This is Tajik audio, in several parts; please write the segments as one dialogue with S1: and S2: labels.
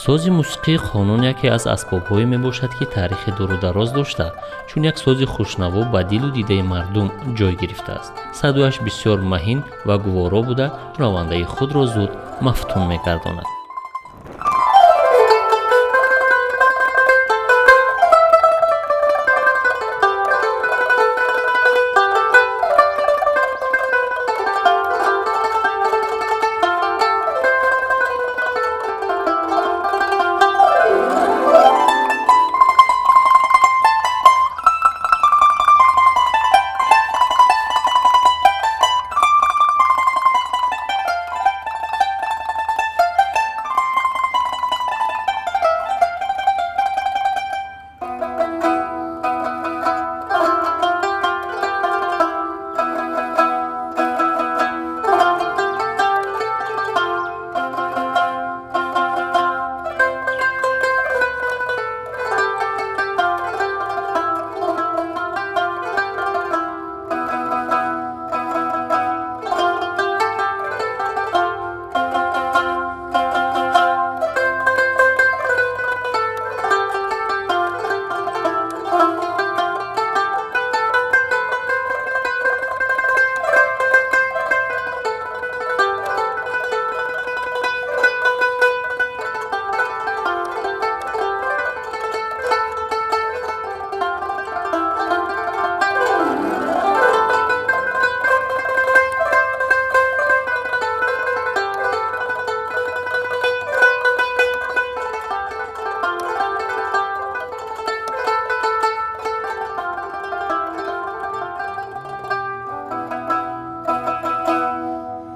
S1: Сози мусиқии қонун яке аз асбобҳое мебошад, ки таърихи дуру дароз дошта, чун як сози хушнаво ба дилу дидаи мардум ҷой гирифтааст. Садояш бисёр маҳин ва гуворо буда, шунавандаи худро зуд мафтун мегардонад.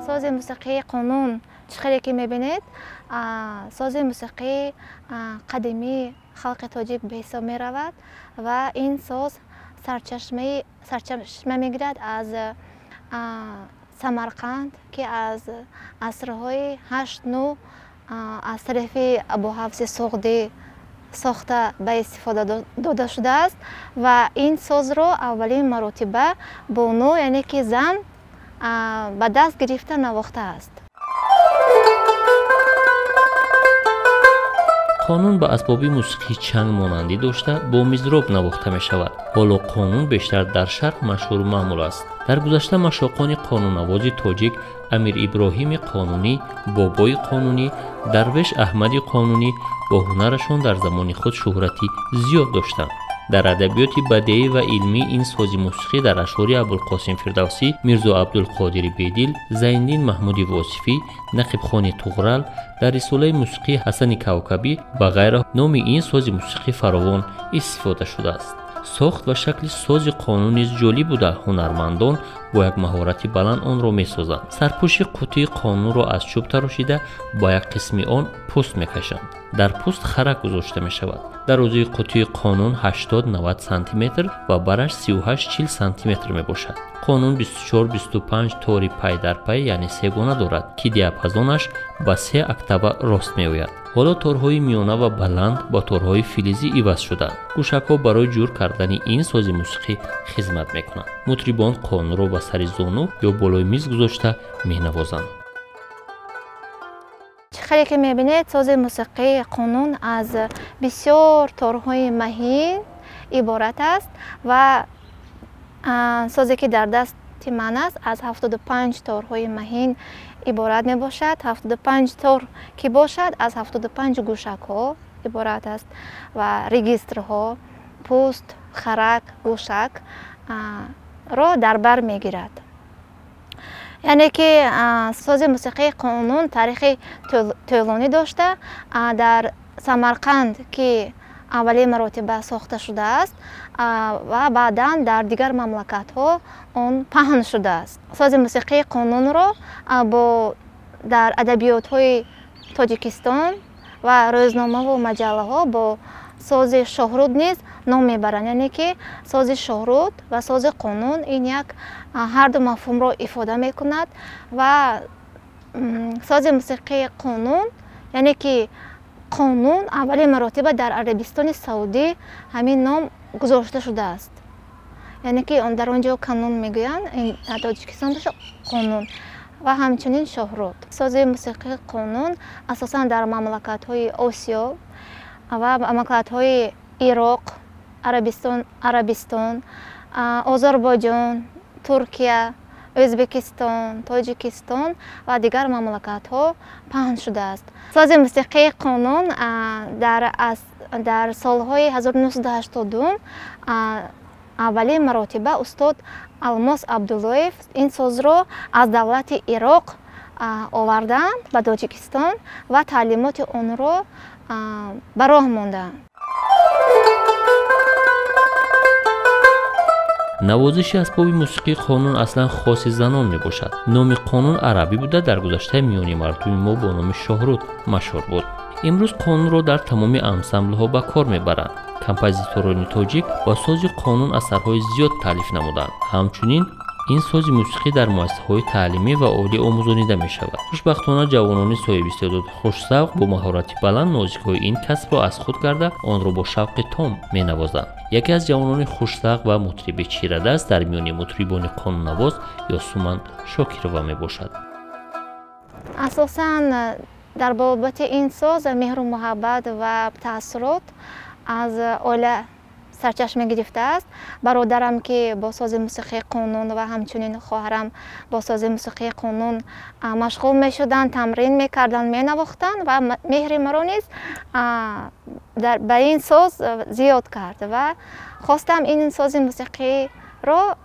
S2: Сози мусиқии қонун чӣ хеле ки мебинед, сози мусиқии қадимии халқи тоҷик ба ҳисоб меравад ва ин соз сарчашма мегирад аз Самарқанд, ки аз асрҳои 8-9 аз тарафи Абуҳафси Суғдӣ сохта ба истифода дода шудааст ва ин созро аввалин маротиба бону, яъне ки зан, ба даст гирифта навохтааст.
S1: Қонун ба асбоби мусиқии чанг монандӣ дошта, бо мизроб навохта мешавад. Ҳоло қонун бештар дар шарқ машҳуру маъмул аст. Дар гузашта машоқони қонуннавози тоҷик Амир Иброҳими Қонунӣ, Бобои Қонунӣ, Дарвеш Аҳмади Қонунӣ бо ҳунарашон дар замони худ шӯҳрати зиёд доштанд. Дар адабиёти бадеӣ ва илмӣ ин сози мусиқӣ дар ашъори Абулқосим Фирдавсӣ, Мирзо Абдулқодири Бедил, Зайниддин Маҳмуди Восифӣ, Нақибхони Туғрал, дар рисолаи мусиқии Ҳасани Кавкабӣ ва ғайра номи ин сози мусиқӣ фаровон истифода шудааст. Сохт ва шакли сози қонун низ ҷолиб буда, ҳунармандон бо як маҳорати баланд онро месозанд. Сарпӯши қутии қонунро аз чӯб тарошида, ба як қисми он пӯст мекашанд. Дар пӯст харак гузошта мешавад. Дарозии қутии қонун 80-90 сантиметр ва бараш 38-40 сантиметр мебошад. Қонун 24-25 тори пай дар пай, яъне сегона дорад, ки диапазонаш ба 3 октава рост меояд. Ҳоло торҳои миёна ва баланд бо торҳои филизӣ иваз шуданд. Гӯшакҳо барои ҷур кардани ин сози мусиқӣ хизмат мекунанд. Мутрибон қонунро ба сари зону ё болои миз гузошта менавозанд.
S2: Чӣ хеле ки мебинед, сози мусиқии қонун аз бисёр торҳои маҳин иборат аст ва созе ки дар дасти ман аст аз 75 торҳои маҳин иборат мебошад. 75 тор ки бошад, аз 75 гӯшакҳо иборат аст ва регистрҳо, пӯст, харак, гӯшак ро дар бар мегирад. Яъне ки сози мусиқии қонун таърихи тӯлонӣ дошта, дар Самарқанд ки аввалин маротиба сохта шудааст ва баъдан дар дигар мамлакатҳо он паҳн шудааст. Сози мусиқии қонунро бо дар адабиётҳои Тоҷикистон ва рӯзномаву маҷаллаҳо бо сози шоҳруд низ ном мебаранд. Яъне ки сози шоҳруд ва сози қонун ин як ҳарду мафҳумро ифода мекунад ва сози мусиқии қонун, яъне ки қонун аввалин маротиба дар Арабистони Саудӣ ҳамин ном гузошта шудааст. Яъне ки дар он ҷо канун мегӯянд, Тоҷикистон боша қонун. ва ҳамчунин шоҳруд. Сози мусиқии қонун асосан дар мамлакатҳои Осиё ва мамлакатҳои Ироқ, Арабистон, Озарбойҷон, Туркия, Ӯзбекистон, Тоҷикистон ва дигар мамлакатҳо паҳн шудааст. Сози мусиқии қонун дар солҳои 1982 аввалин маротиба устод Алмос Абдуллоев ин созро аз давлати Ироқ оварданд ба Тоҷикистон ва таълимоти онро ба роҳ монданд.
S1: Навозиши асбоби мусиқии қонун аслан хоси занон мебошад. Номи қонун арабӣ буда, дар гузаштаи миёни мардуми мо бо номи шоҳруд машҳур буд. Имрӯз қонунро дар тамоми ансамблҳо ба кор мебаранд. Композиторони тоҷик ба сози қонун асарҳои зиёд таълиф намуданд. Ҳамчунин ин сози мусиқӣ дар муассисаҳои таълимӣ ва олӣ омӯзонида мешавад. Хушбахтона ҷавонони соҳибистеъдоду хушзавқ бо маҳорати баланд нозикҳои ин касбро аз худ карда, онро бо шавқи том менавозанд. Яке аз ҷавонони хушзавқ ва мутриби чирадаст дар миёни мутрибони қонуннавоз Ёсуман Шокирова мебошад.
S2: Асосан дар бобати ин соз меҳру муҳаббат ва таассурот аз оила сарчашма гирифтааст. Бародарам ки бо сози мусиқии қонун ва ҳамчунин хоҳарам бо сози мусиқии қонун машғул мешуданд, тамрин мекарданд, менавохтанд ва меҳри маро низ ба ин соз зиёд кард ва хостам ин сози мусиқиро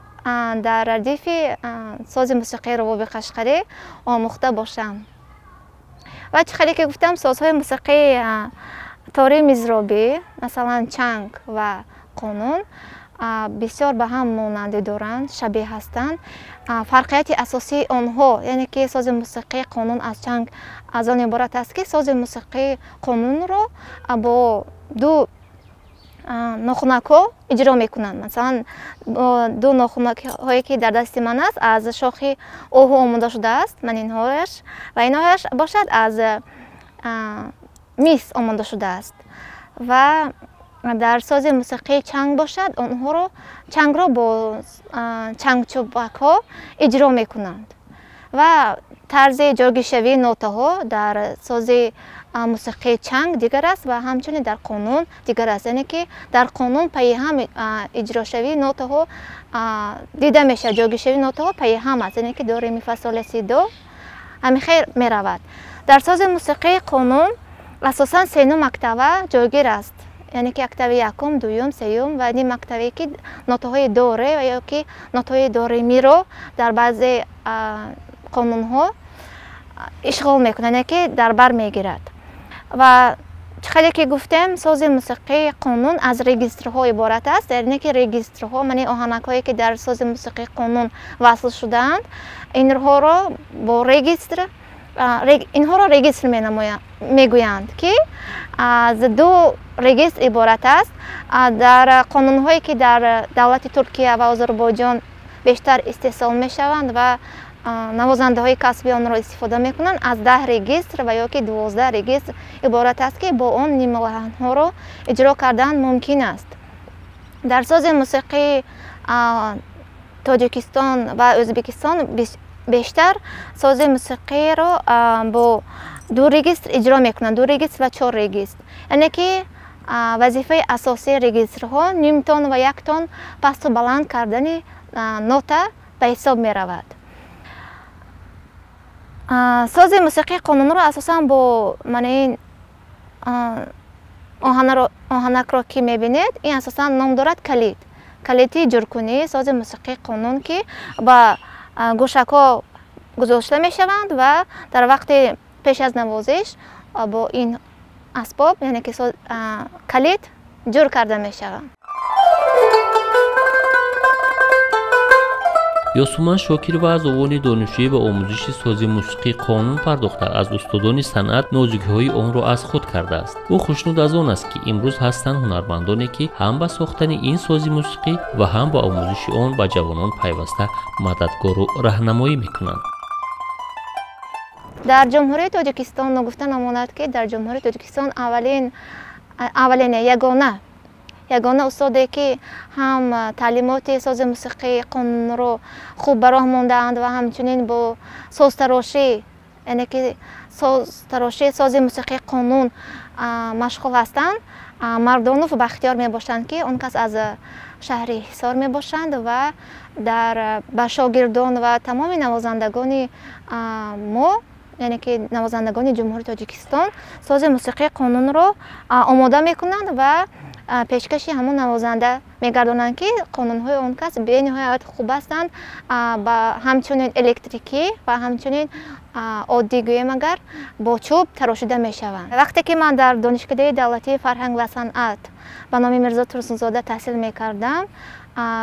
S2: дар радифи сози мусиқии рубоби қашқарӣ омӯхта бошам. Ва чӣ хеле ки гуфтам, созҳои мусиқии тори мизробӣ, масалан чанг ва қонун бисёр ба ҳам монандӣ доранд, шабеҳ ҳастанд. Фарқияти асосии онҳо, яъне ки сози мусиқии қонун аз чанг аз он иборат аст, ки сози мусиқии қонунро бо ду нохунакҳо иҷро мекунанд. Масалан, ду нохунакҳое ки дар дасти ман аст, аз шохи оҳу омода шудааст, ман инҳояш, ва инҳояш бошад аз мис омода шудааст. Ва дар сози мусиқии чанг бошад, онҳоро чангро бо чангчӯбакҳо иҷро мекунанд ва тарзи ҷойгиршавии нотаҳо дар сози мусиқии чанг дигар аст ва ҳамчунин дар қонун дигар аст. Яъне ки дар қонун пайи ҳам иҷрошавии нотаҳо дида мешавад, ҷойгиршавии нотаҳо пайи ҳам аст, яъне ки до ре ми фа сол ля си до ҳамин хел меравад. Дар сози мусиқии қонун асосан сенум октава ҷойгир аст, яъне ки октави якум, дуюм, сеюм ва ним октаве ки нотаҳои до ре ва ё ки нотаҳои до ре миро дар баъзе қонунҳо ишғол мекунад, яъне ки дар бар мегирад. Ва чӣ хеле ки гуфтем, сози мусиқии қонун аз регистрҳо иборат аст, яъне ки регистрҳо, маъни оҳанакҳое ки дар сози мусиқии қонун васл шудаанд, инҳоро бо регистр, инҳоро регистр мегӯянд, ки аз ду регистр иборат аст. Дар қонунҳое ки дар давлати Туркия ва Озарбойҷон бештар истеҳсол мешаванд ва навозандаҳои касбӣ онро истифода мекунанд, аз 10 регистр ва ё ки 12 регистр иборат аст, ки бо он нимлаҳнҳоро иҷро кардан мумкин аст. Дар сози мусиқии Тоҷикистон ва Ӯзбекистон бештар сози мусиқиро бо ду регистр иҷро мекунанд, ду регистр ва 4 регистр. Яъне ки вазифаи асосии регистрҳо нимтон ва яктон пасту баланд кардани нота ба ҳисоб меравад. Сози мусиқии қонунро асосан бо маънаи оҳанакро ки мебинед, ин асосан ном дорад калид. Калиди ҷуркунии сози мусиқии қонун, ки ба гӯшакҳо гузошта мешаванд ва дар вақти пеш аз навозиш бо ин асбоб, яъне ки калид ҷур карда мешаванд.
S1: Ёсуман Шокирова аз овони донишҷӯӣ ба омӯзиши сози мусиқии қонун пардохта, аз устодони санъат нозикиҳои онро аз худ кардааст. Ӯ хушнуд аз он аст, ки имрӯз ҳастанд ҳунармандоне, ки ҳам ба сохтани ин сози мусиқӣ ва ҳам ба омӯзиши он ба ҷавонон пайваста мададгору раҳнамоӣ мекунанд.
S2: Дар Ҷумҳурии Тоҷикистон ногуфта намонад, ки дар Ҷумҳурии Тоҷикистон аввалин ягона Ягона устоде ки ҳам таълимоти сози мусиқии қонунро хуб ба роҳ мондаанд ва ҳамчунин бо созтарошӣ, яъне ки созтарошии сози мусиқии қонун машғул ҳастанд, Мардонов Бахтиёр мебошанд, ки он кас аз шаҳри Ҳисор мебошанд ва дар ба шогирдон ва тамоми навозандагони мо, яъне ки навозандагони Ҷумҳурии Тоҷикистон, сози мусиқии қонунро омода мекунанд ва пешкаши ҳамон навозанда мегардонанд, ки қонунҳои он кас бениҳоят хуб ҳастанд, ба ҳамчунин электрикӣ ва ҳамчунин оддӣ гӯем агар бо чӯб тарошида мешаванд. Вақте ки ман дар Донишкадаи давлатии фарҳанг ва санъат ба номи Мирзо Турсунзода таҳсил мекардам,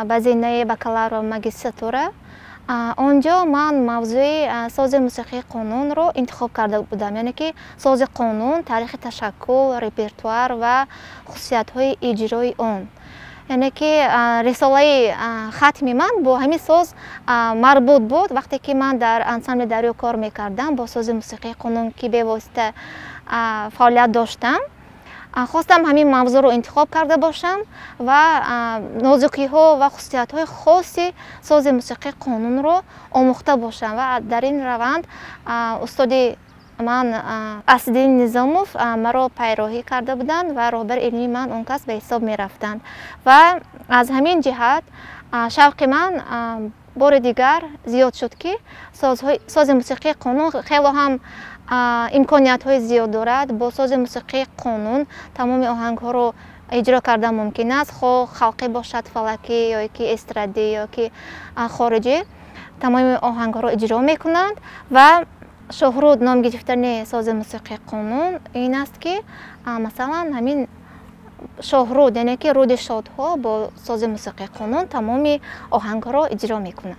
S2: ба зинаи бакалавр ва магистратура, онҷо ман мавзӯи сози мусиқии қонунро интихоб карда будам, яъне ки сози қонун, таърихи ташаккул, репертуар ва хусусиятҳои иҷрои он. Яъне ки рисолаи хатми ман бо ҳамин соз марбут буд. Вақте ки ман дар ансамбли Дарё кор мекардам, бо сози мусиқии қонун ки бевосита фаъолият доштам, хостам ҳамин мавзӯъро интихоб карда бошам ва нозукиҳо ва хусусиятҳои хоси сози мусиқии қонунро омӯхта бошам. Ва дар ин раванд устоди ман Асдин Низомов маро пайроҳӣ карда буданд ва роҳбари илмии ман он кас ба ҳисоб мерафтанд. Ва аз ҳамин ҷиҳат шавқи ман бори дигар зиёд шуд, ки сози мусиқии қонун хело ҳам имкониятҳои зиёд дорад. Бо сози мусиқии қонун тамоми оҳангҳоро иҷро кардан мумкин аст, хоҳ халқӣ бошад, фалакӣ ё ки эстрадӣ ё ки хориҷӣ, тамоми оҳангҳоро иҷро мекунанд. Ва шоҳруд ном гирифтани сози мусиқии қонун ин аст, ки масалан ҳамин шоҳруд, яъне ки руди шодҳо, бо сози мусиқии қонун тамоми оҳангҳоро иҷро мекунанд.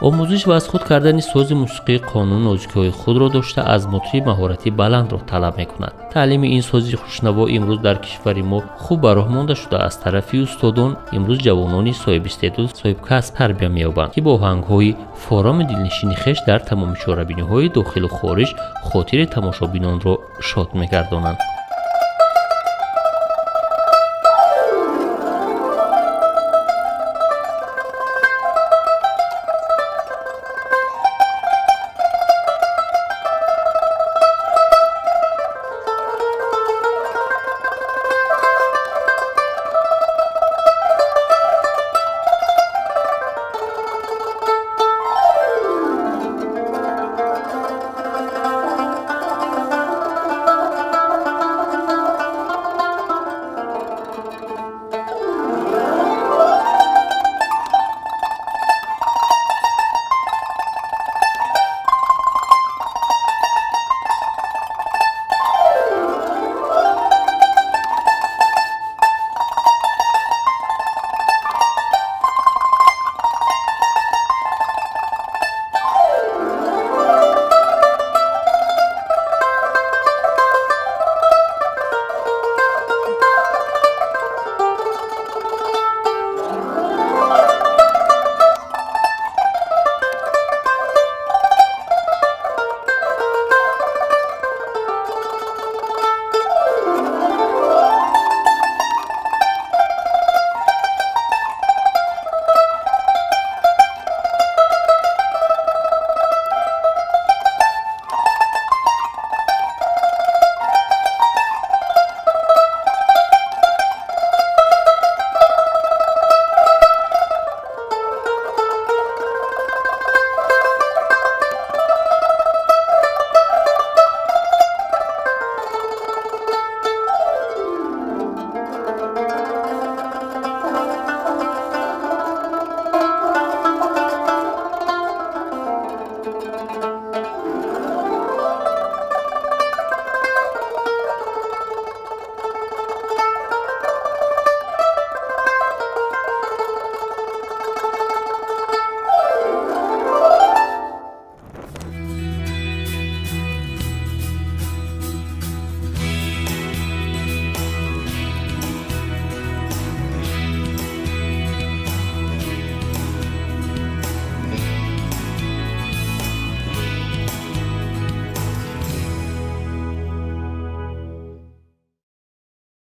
S1: Омӯзиш ва аз худ кардани сози мусиқии қонун нозукиҳои худро дошта, аз мутриб маҳорати баландро талаб мекунад. Таълими ин сози хушнаво имрӯз дар кишвари мо хуб ба роҳ монда шуда, аз тарафи устодон имрӯз ҷавонони соҳибистеъдод, соҳибкасб тарбия меёбанд, ки бо оҳангҳои форами дилнишини хеш дар тамоми чорабиниҳои дохилу хориҷ хотири тамошобинонро шод мегардонанд.